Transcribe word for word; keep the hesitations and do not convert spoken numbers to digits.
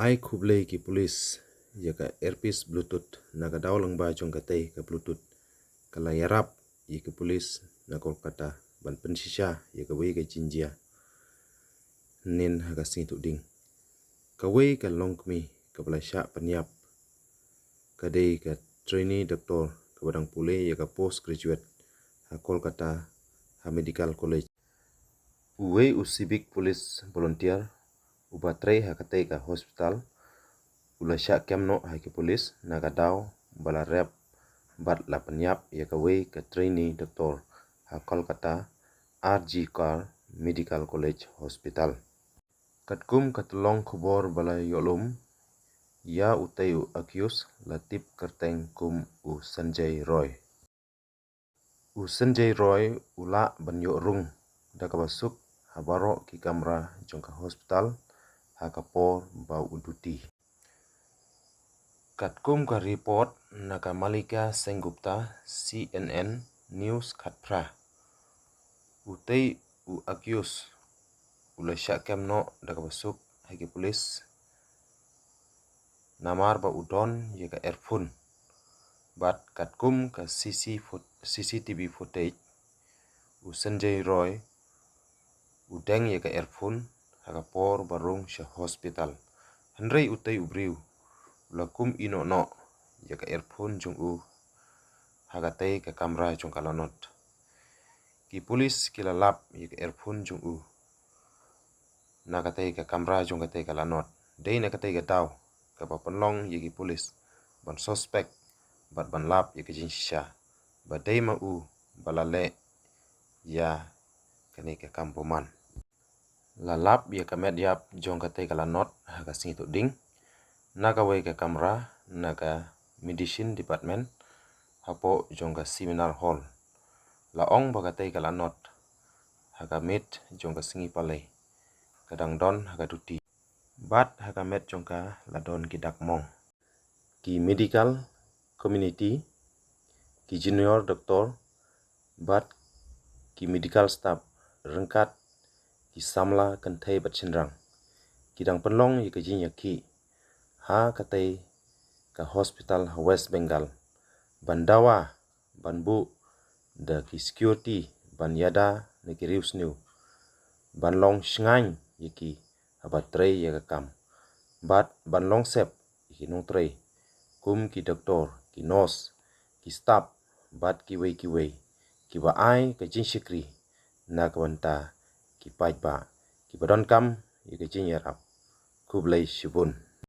Ai khublei ki pulis ïa ka earpiece Bluetooth. Na ka daw lyngba jong katei ka Bluetooth ka la ïarap ïa ki pulis na Kolkata ban pynshisha ïa kawei ka jingjia. Hynnin ha ka sngi Tuhding, kawei ka longkmie kaba la shah pynïap ka dei ka trainee doctor kaba dang pule ïa ka post graduate ha Kolkata ha Medical College. Uwei u civic police volunteer uba trei ha katei ka hospital u la shah kem noh ha ki pulis na ka daw ba la rep bad la pynïap ïa kawei ka trainee doctor ha Kolkata R G Kar Medical College Hospital. Katkum ka tyllong khubor ba la ïoh lum, ïa utei u accused la tip kyrteng kum u Sanjay Roy. U Sanjay Roy u lah ban ïoh rung da kaba suk ha baroh ki kamra jong ka hospital ha ka por ba u duty. Katkum ka report na ka Malika Sengupta, C N N News khatphra, utei u accused u la shah kem noh da kaba suk ha ki pulis namar ba u don ïa ka earphone. Bad katkum ka C C fo-, C C T V footage, u Sanjay Roy u deng ïa ka earphone ha ka por ba rung sha hospital. Hynrei utei u briew u la kum ïehnoh noh ïa ka earphone jong u ha katei ka kamra jong ka lanot. Ki pulis ki la lap ïa ka earphone jong u na katei ka kamra jong katei ka lanot. Dei na katei ka daw kaba pynlong ïa ki pulis ban suspect bad ban lap ïa ka jingshisha ba dei ma u ba la leh ïa kane ka kam bymman. La lap ïa ka met ïap jong katei ka lanot ha ka sngi Tuhding na kawei ka kamra na ka medicine department hapoh jong ka seminar hall. La ong ba katei ka lanot ha ka miet jong ka sngi Palei ka dang don ha ka duty. Bad ha ka met jong ka la don ki dak mong, ki medical community, ki junior doctor bad ki medical staff ryngkat ki samla kynthei bad shynrang. Ki dang pynlong ïa ka jingïakhih ha katei ka hospital ha West Bengal ban dawa ban buh da ki security ban ïada na ki riewsniew ban long shngaiñ ïa ki haba trei ïa ka kam bad ban long sep ïa ki nongtrei kum ki doktor, ki nurse, ki staff bad kiwei kiwei kiba ai ka jingshakri na ka bynta ki paidbah kiba donkam ïa ka jingïarap. Khublei shibun.